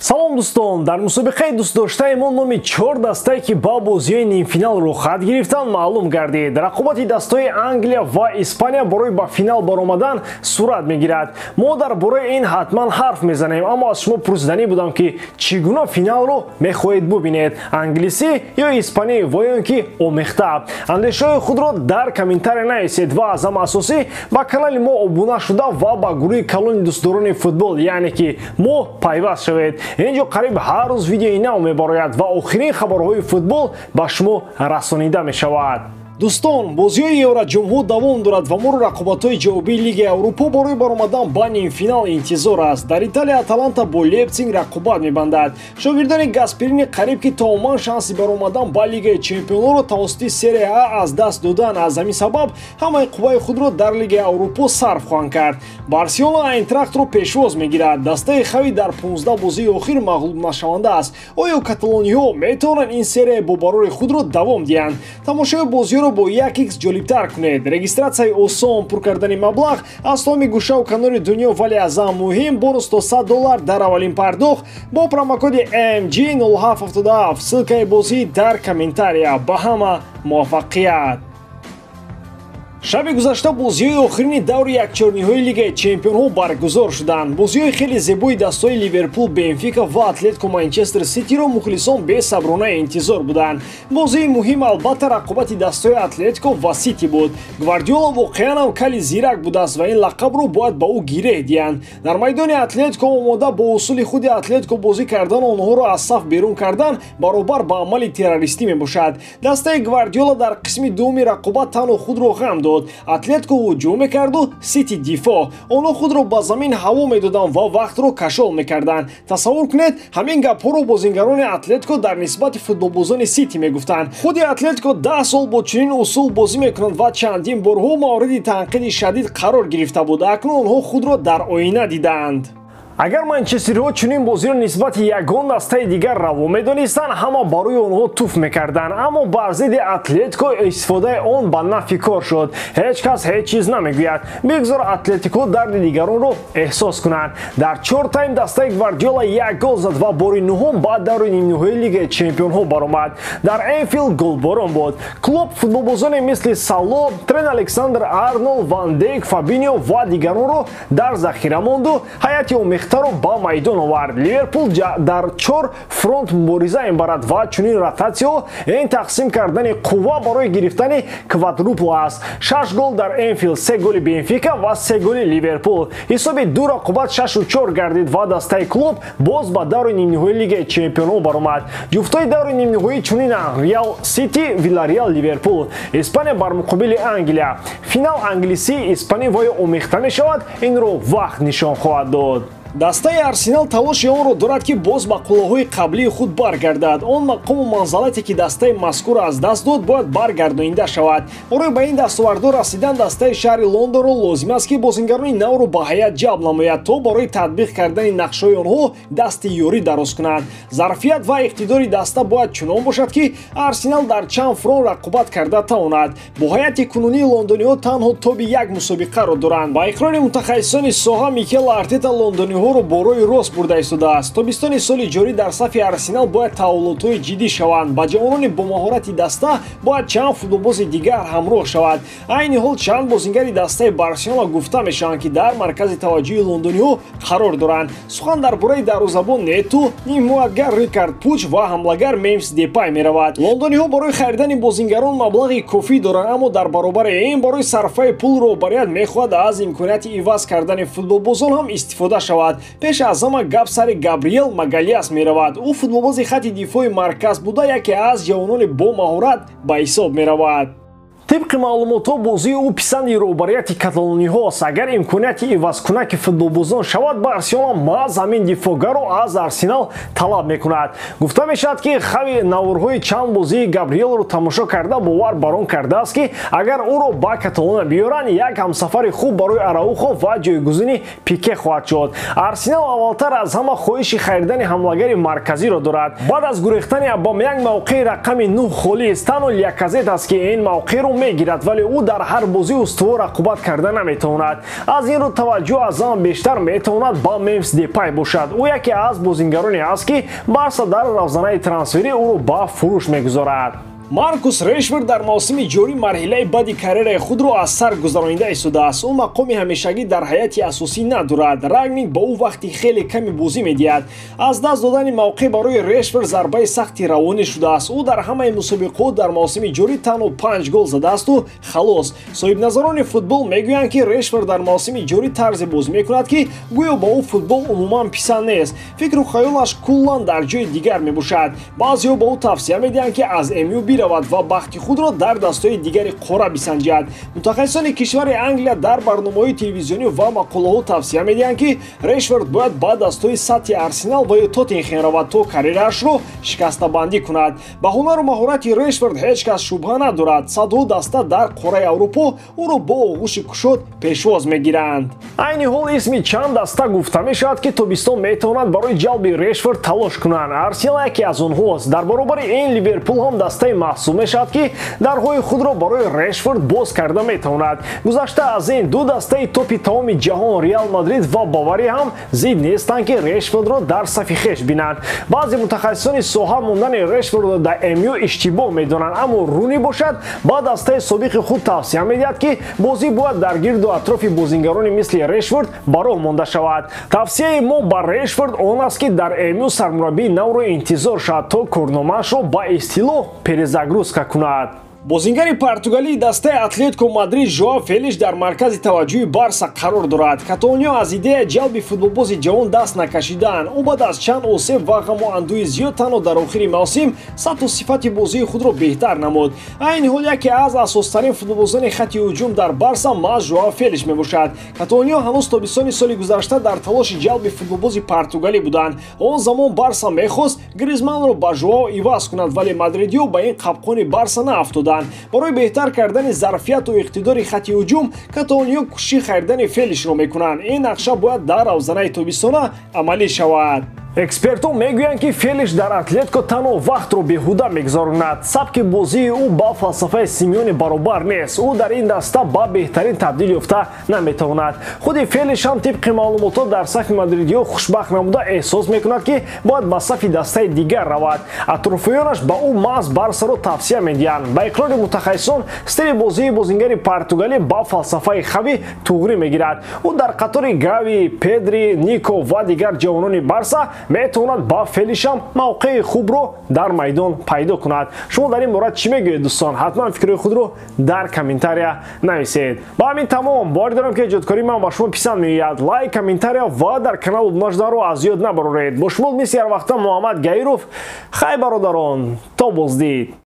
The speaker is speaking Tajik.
Салом дӯстон, дар мусобиқаи дӯстдоштаи мо номи чор дастае, ки ба бозиҳои нимфинал роҳхат гирифтанд, маълум гардид. Рақобати дастҳои Англия ва Испания барои ба финал баромадан сурат мегирад. Мо дар бораи ин ҳатман ҳарф мезанем, аммо аз шумо пурсиданӣ будам, ки чӣ гуна финалро мехоҳед бубинед: англисӣ ё испанӣ ва ё ин ки омехта. Андешаҳои худро дар комментария нависед ва аз ҳама асосӣ ба канали мо обуна шуда ва ба гурӯҳи калони дӯстдорони футбол, яъне ки мо, пайваст шавед. Инҷо қариб ҳар рӯз видеои нав мебарояд ва охирин хабарҳои футбол ба шумо расонида мешавад. Дӯстон, бозиҳои Евроҷумҳур давом дорад ва моро рақобатҳои ҷавобии Лигаи Аврупо барои баромадан ба нимфинал интизор аст. Дар Италия Аталанта бо Лейпсиг рақобат мебандад. Шогирдони Гасперини қариб ки тамоман шанси баромадан ба Лигаи Чемпионҳоро тавассути Серия А аз даст додан, аз ҳамин сабаб ҳамаи қувваи худро дар Лигаи Аврупо сарф хоҳанд кард. Барселона Айнтрахтро пешвоз мегирад. Дастаи Хави дар 15 бозии охир мағлуб нашаванда аст. Оё каталониҳо метавонанд ин серияи бобарори худро давом диҳанд? Тамошои бозиҳоро бо 1x ҷолибтар кунед. Регистратсияи осон, пур кардани маблағ аз тамоми гӯшаву канори дунё, вале аз ҳама муҳим бонус то $100 дар аввалин пардохт бо промокоди MG0777. Ссылкаи бозӣ дар комментария. Ба ҳама муваффақият! Шаби гузашта бозиҳои охирини даври якчорниҳои Лигаи Чемпионҳо баргузор шуданд. Бозиҳои хеле зебои дастҳои Ливерпул, Бенфика ва Атлетико Манчестер Ситиро мухлисон бесаброна интизор буданд. Бозии муҳим албатта рақобати дастҳои Атлетико ва Сити буд. Гвардиола воқеан ҳам кали зирак будааст ва ин лақабро бояд ба ӯ гиреҳ диҳанд. Дар майдони Атлетико омода бо усули худи Атлетико бозӣ кардан, онҳоро аз саф берун кардан баробар ба амали террористӣ мебошад. Дастаи Гвардиола дар қисми дуввуми рақобат танҳо худро ғам дод. Атлетико ҳуҷум мекарду Сити дифоъ. Онҳо худро ба замин ҳаво медоданд ва вақтро кашол мекарданд. Тасаввур кунед, ҳамин гапҳоро бозингарони Атлетико дар нисбати футболбозони Сити мегуфтанд. Худи Атлетико 10 сол бо чунин усул бозӣ мекунанд ва чандин борҳо мавриди танқиди шадид қарор гирифта буд. Акнун онҳо худро дар оина дидаанд. Агар манчестериҳо чунин бозиро нисбати ягон дастаи дигар раво медонистанд, ҳама барои онҳо туф мекарданд, аммо бар зидди Атлетико истифодаи он ба нафъи кор шуд. Ҳеҷ кас ҳеҷ чиз намегӯяд. Бигзор Атлетико дарди дигаронро эҳсос кунанд. Дар чор тайм дастаи Гвардиола як гол зад ва бори нуҳум ба даври нимниҳоии Лигаи Чемпионҳо баромад. Дар Энфилд голборон буд. Клуб футболбозоне мисли Сало, Трент Александр Арнолд, Ван Дейк, Фабинио ва дигаронро дар захира монду ҳайати омехта ба майдон овард. Ливерпул дар чор фронт мубориза мебарад ва чунин ротатсио ин тақсим кардани қувва барои гирифтани квадрупл аст. 6 гол дар Энфилд, 3 голи Бенфика ва 3 голи Ливерпул. Ҳисоби ду рақобат 6-4 гардид ва дастаи клуб боз ба даври нимниҳоии Лигаи Чемпионҳо баромад. Ҷуфтҳои даври нимниҳоӣ чунинанд: Реал Сити, Вилареал, Ливерпул. Испания бар муқобили Англия. Финал англисӣ, испанӣ ва ё омехта мешавад, инро вақт нишон хоҳад дод. Дастаи Арсенал талоши онро дорад, ки боз ба қуллаҳои қаблии худ баргардад. Он мақому манзалате, ки дастаи мазкур аз даст дод, бояд баргардонида шавад. Барои ба ин дастовардҳо расидан дастаи шаҳри Лондонро лозим аст, ки бозингарони навро ба ҳайат ҷалб намояд, то барои татбиқ кардани нақшҳои онҳо дасти ёрӣ дароз кунанд. Зарфият ва иқтидори даста бояд чунон бошад, ки Арсенал дар чанд фронт рақобат карда тавонад. Бо ҳайати кунунии лондониҳо танҳо тоби як мусобиқаро доранд. Ба иқрори мутахассисони соҳа, Микел Артета лондониҳоро бо роҳи рост бурда истодааст. Тобистони соли ҷорӣ дар сафи Арсенал бояд таҳаввулотҳои ҷиддӣ шаванд. Ба ҷавонони бомаҳорати даста бояд чанд футболбози дигар ҳамроҳ шавад. Айни ҳол чанд бозингари дастаи Барселона гуфта мешаванд, ки дар маркази таваҷҷӯҳи лондониҳо қарор доранд. Сухан дар бораи дарвозабон Нету, нимҳимоятгар Рикард Пуч ва ҳамлагар Мемфис Депай меравад. Лондониҳо барои харидани бозингарон маблағи кофӣ доранд, аммо дар баробари ин барои сарфаи пул роҳбарият мехоҳад аз имконияти иваз кардани футболбозон ҳам истифода шавад. Пеш аз ҳама гап сари Габриэл Магалиас меравад. Ӯ футболбози хати дифои марказ буда, яке аз ҷавонони бомаҳорат ба ҳисоб меравад. Тибқи маълумотҳо, бозии ӯ писанди роҳбарияти каталониҳост. Агар имконияти ивазкунаки футболбозон шавад, Барселона маҳз ҳамин дифоъгарро аз Арсенал талаб мекунад. Гуфта мешавад, ки Хави наворҳои чанд бозии Габриелро тамошо карда, бовар бар он кардааст, ки агар ӯро ба Каталония биёранд, як ҳамсафари хуб барои Араухо ва ҷойгузини Пике хоҳад шуд. Арсенал аввалтар аз ҳама хоҳиши харидани ҳамлагари марказиро дорад. Баъд аз гурехтани Абамянг мавқеи рақами 9 холист. Танҳо Ляказет аст, ки ин мавқеъро мегирад, вале ӯ дар ҳар бозӣ устувор рақобат карда наметавонад. Аз ин рӯ таваҷҷӯҳ аз ҳама бештар метавонад ба Мемфис Депай бошад. Ӯ яке аз бозингароне аст, ки Барса дар равзанаи трансферӣ ӯро ба фурӯш мегузорад. Маркус Решфорд дар мавсими ҷорӣ марҳилаи баъди карьераи худро аз сар гузаронида истодааст. Ӯ мақоми ҳамешагӣ дар ҳайати асосӣ надорад. Рангник ба ӯ вақти хеле ками бозӣ медиҳад. Аз даст додани мавқеъ барои Решфорд зарбаи сахти равонӣ шудааст. Ӯ дар ҳамаи мусобиқаҳо дар мавсими ҷорӣ танҳо 5 гол задаасту халос. Соҳибназарони футбол мегӯянд, ки Решфорд дар мавсими ҷорӣ тарзе бозӣ мекунад, ки гӯё ба ӯ футбол умуман писанд нест. Фикру хаёлаш куллан дар ҷои дигар мебошад. Баъзеҳо ба ӯ тавсия медиҳанд, ки аз МЮ биравад ва бахти худро дар дастҳои дигари қора бисанҷад. Мутахассисони кишвари Англия дар барномаҳои телевизионӣ ва мақолаҳо тавсия медиҳанд, ки Решфорд бояд ба дастҳои сатҳи Арсенал ва ё Тоттенхем равад, то карьераашро шикастабандӣ кунад. Ба ҳунару маҳорати Решфорд ҳеҷ кас шубҳа надорад. Садҳо даста дар қораи Аврупо ӯро бо оғӯши кушод пешвоз мегиранд. Айни ҳол исми чанд даста гуфта мешавад, ки тобистон метавонад барои ҷалби Решфорд талош кунанд. Арсенал яке аз онҳост. Дар баробари ин Ливерпул ҳам дастаи маҳсуб мешавад, ки дарҳои худро барои Решфорд боз карда метавонад. Гузашта аз ин ду дастаи топи тамоми ҷаҳон, Реал Мадрид ва Бавария, ҳам зид нестанд, ки Решфордро дар сафи хеш бинанд. Баъзе мутахассисони соҳа мондани Решфордро дар МЮ иштибоҳ медонанд, аммо Руни бошад ба дастаи собиқи худ тавсия медиҳад, ки бозӣ бояд дар гирду атрофи бозингарони мисли Решфорд ба роҳ монда шавад. Тавсияи мо ба Решфорд он аст, ки дар МЮ сармураббии навро интизор шавад, то корномаашро ба истилоҳ перезагрузка кунад. Бозингари португалии дастаи Атлетико Мадрид Жоао Фелиш дар маркази таваҷҷӯҳи Барса қарор дорад. Каталониё аз идея ҷалби футболбози ҷавон даст накашиданд. Ӯ баъд аз чанд осеб ва ғаму андӯҳи зиёд танҳо дар охири мавсим сатҳу сифати бозии худро беҳтар намуд. Айни ҳол яке аз асостарин футболбозони хати ҳуҷум дар Барса маҳз Жоао Фелиш мебошад. Каталониё ҳанӯз тобистони соли гузашта дар талоши ҷалби футболбози португалӣ буданд. Он замон Барса мехост Гризманро ба Жоао иваз кунад, вале мадридиё ба ин қапқони Барса наафтоданд. Барои беҳтар кардани зарфияту иқтидори хати ҳуҷум каталониё кӯшиши харидани Фелишро мекунанд. Ин нақша бояд дар равзанаи тобистона амалӣ шавад. Экспертҳо мегӯянд, ки Фелиш дар Атлетико танҳо вақтро беҳуда мегузаронад. Сабки бозии ӯ ба фалсафаи Симеоне баробар нест. Ӯ дар ин даста ба беҳтарин табдил ёфта наметавонад. Худи Фелиш ҳам тибқи маълумотҳо дар сафи мадридиҳо хушбахт намуда эҳсос мекунад, ки бояд ба сафи дастаи дигар равад. Атрофиёнаш ба ӯ маҳз Барсаро тавсия медиҳанд. Ба иқрори мутахассисон, стили бозии бозингари португалӣ ба фалсафаи Хави туғрӣ мегирад. Ӯ дар қатори Гави, Педри, Нико ва дигар ҷавонони Барса метавонад ба Фелишам мавқеи хубро дар майдон пайдо кунад. Шумо дар ин бора чӣ мегӯед, дӯстон? Ҳатман фикрҳои худро дар комментария нависед. Ба ҳамин тамом. Боварӣ дорам, ки эҷодкории ман ба шумо писанд меояд. Лайк, комментария ва дар канал обуна шуданро аз ёд набароред. Бо шумо мисли ҳар вақта Муҳаммад Гаиров. Хай, бародарон, то боздид.